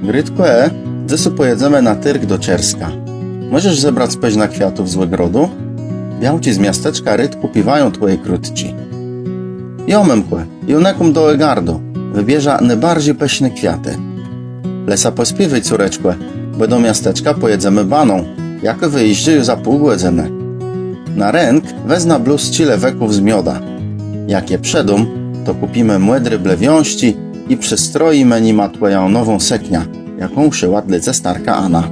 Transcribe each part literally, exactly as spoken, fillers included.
Grétkò, dzysô pòjedzemë na tôrg do Czerska. Mòżesz zebrac përznã kwiatów z ògrodu? Białczi z miasteczka rôd kùpiwają twòje krutczi. Jo, mëmkò, jô nëkóm do ògardu, wëbierzã nôbarżi pëszné kwiatë. Le sã pòspiéwôj, córeczkò, bò do miasteczka pòjedzemë baną, jakô wëjezdżô ju za pół gòdzënë. Na rënk wezmã blós czile wëków z miodã. Jak je przedóm, to kùpimë mòdré blewiązczi i przëstrojimë nima twòjã nową sëkniã, jaką szëła dlô ce starka Ana.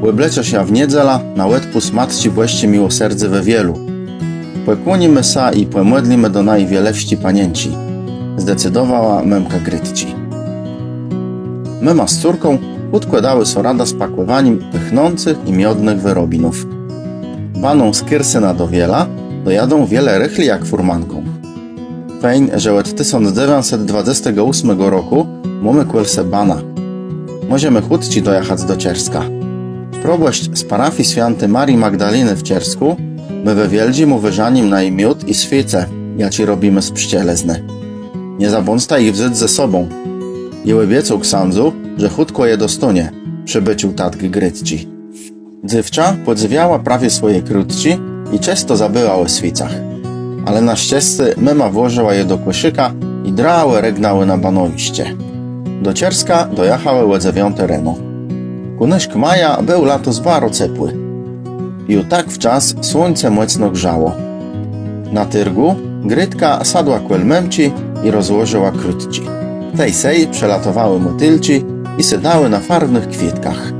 Òbleczesz jã w niedzelã na òdpùst Matczi Bòsczi Miłoserdzô we Wielu. Pòkłónimë sã i pòmòdlimë do naji Wielewsczi Panienczi, zdecydowała mëmka Grétczi. Mëma z córką chùtkò dałë so radã z pakòwanim pôchnącëch i miodnëch wërobinów. Baną z Kôrsëna do Wiela dojadą wiele rëchli jak fùrmanką. Fejn, że òd tësąc dzewiãcset dwadzestégò ósmégò rokù mómë kòl se banã. Mòżemë chùtczi dojachac do Czerska. Probòszcz z parafii swiãti Marii Magdalenë w Czerskù mô we wiôldżim ùwôżanim naji miód i swiéce, jaczé robimë z pszczelëznë. Nie zabądzta jich wząc ze sobą. Jô òbiecôł ksãdzu, że chùtkò je dostónie, przëbôcził tatk Grétczi. Dzéwczã pòdzywiała prawie swòje krutczi i czësto zabëła ò swiécach. Ale na szczescé mëma włożëła je do kòszika i drawò rëgnãłë na banowiszcze. Do Czerska dojachałë ò dzewiąti reno. Kùńszk maja béł latos baro cepłi. Ju tak wczas słuńce mòcno grzało. Na tôrgù Grétka sadła kòl mëmczi i rozłożëła krutczi. Tej-sej przëlatowałë mòtilczi i sôdałë na farwnëch kwiôtkach.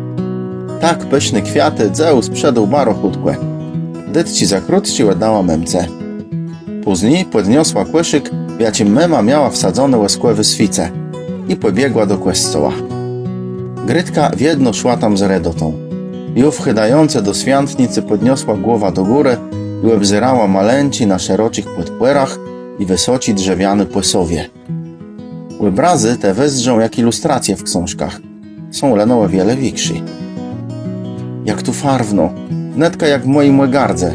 Tak pëszné kwiatë dzéwùs przedôł baro chùtkò. Dëtczi za krutczi òddała mëmce. Pózni pòdniosła kòszik, w jaczim mëma miała wsadzoné wòskòwé swiéce, i pòbiegła do kòscoła. Grétka wiedno szła tam z redotą. Ju wchôdającë do swiątnicë pòdniosła głowã do górë i òbzérała maleńczé na szeroczich pòdpòrach i wësoczé drzewiané pòsowie. Òbrazë te wëzdrzą jak ilustracje w ksążkach. Są leno ò wiele wikszé. Jak tu farwno, wnetka jak w mòjim ògardze.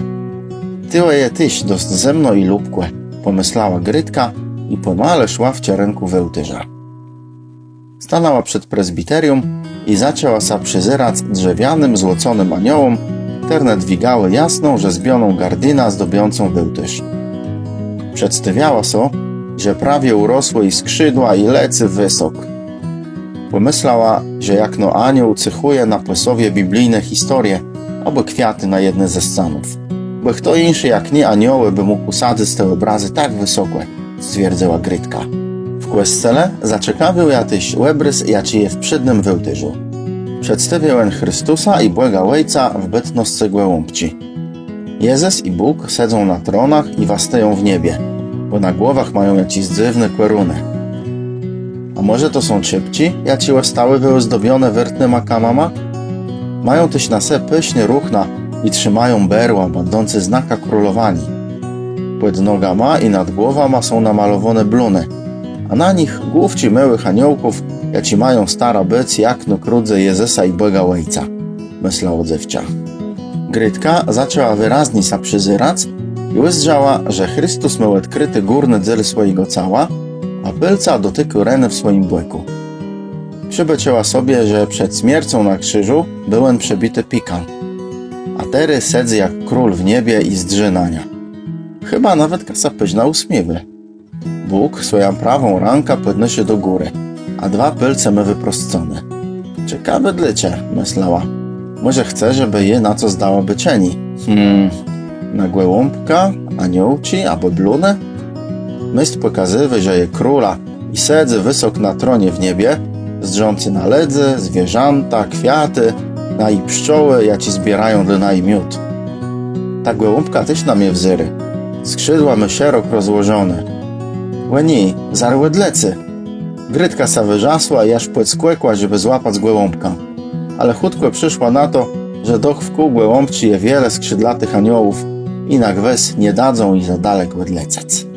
Tuwò je téż dosc zëmno i lubkò, pòmëslała Grétka i pòmalë szła w czerënkù wôłtôrza. Stanãła przed prezbiterium i zaczãła sã przëzerac drzewianym, złoconym aniołóm, chtërne dwigałë jasną, rzezbioną gardinã zdobiącą wôłtôrz. Przedstôwiała so, że prawie ùrosłë ji skrzidła i lecy wësok. Pòmëslała, że jakno aniół céchùje na pòsowie biblijné historie abò kwiatë na jedny ze scanów. Bò chto jinszi jak nié aniołë bë mógł ùsadzëc te òbrazë tak wësokò, stwierdzëła Grétka. W kòscele zacekawił jã téż òbrôz, jaczi je w przédnym wôłtôrzu. Przedstôwiôł òn Christusa i Bòga Òjca w bëtnoscë gòłąbczi. Jezës i Bóg sedzą na tronach i wastëją w niebie, bò na głowach mają jaczés dzywné kòrunë. A mòże to są czôpczi, jaczé òstałë wëòzdobioné wôrtnyma kamama? Mają téż na se pëszné ruchna i trzimają berła, bãdącé znakã królowaniô. Pòd nogama i nad głowama są namalowóné blónë, a na nich główczi môłëch aniołków, jaczé mają starã bëc jakno krudze Jezësa i Bòga Òjca, mëslało dzéwczã. Grétka zaczãła wërazni sã przëzerac i ùzdrzała, że Christus miôł òdkrëti górny dzél swòjégò cała, a pôlcã dotikôł renë w swòjim bòkù. Przëbôczëła sobie, że przed smiercą na krziżu béł òn przëbiti piką. A terô sedzy jak król w niebie i zdrzi na niã. Chëba nawetka sã përznã ùsmiéwô. Bóg swòjã prawą rãkã pòdnôszô do górë, a dwa pôlce mô wëproscóné. Cekawé dlôcze, mëslała. Mòże chce, żebë jô na co zdała bôczenié. Hmm, na gòłąbka, aniołczi abò blónë? Mësl pòkazywô, że je królã i sedzy wësok na tronie w niebie, zdrzący na lëdzy, zwierzãta, kwiatë, na i pszczołë, jaczé zbiérają dlô naju miód. Ta gòłąbka téż na mie wzérô. Skrzidła mô szerok rozłożoné. Ò nié, zarô òdlecy. Grétka sã wërzasła i jaż pòdskòkła, żebë złapac gòłąbkã. Ale chùtkò przëszła na to, że doch wkół gòłąbczi je wiele skrzidlatëch aniołów i na gwës nie dadzą ji za dalek òdlecec.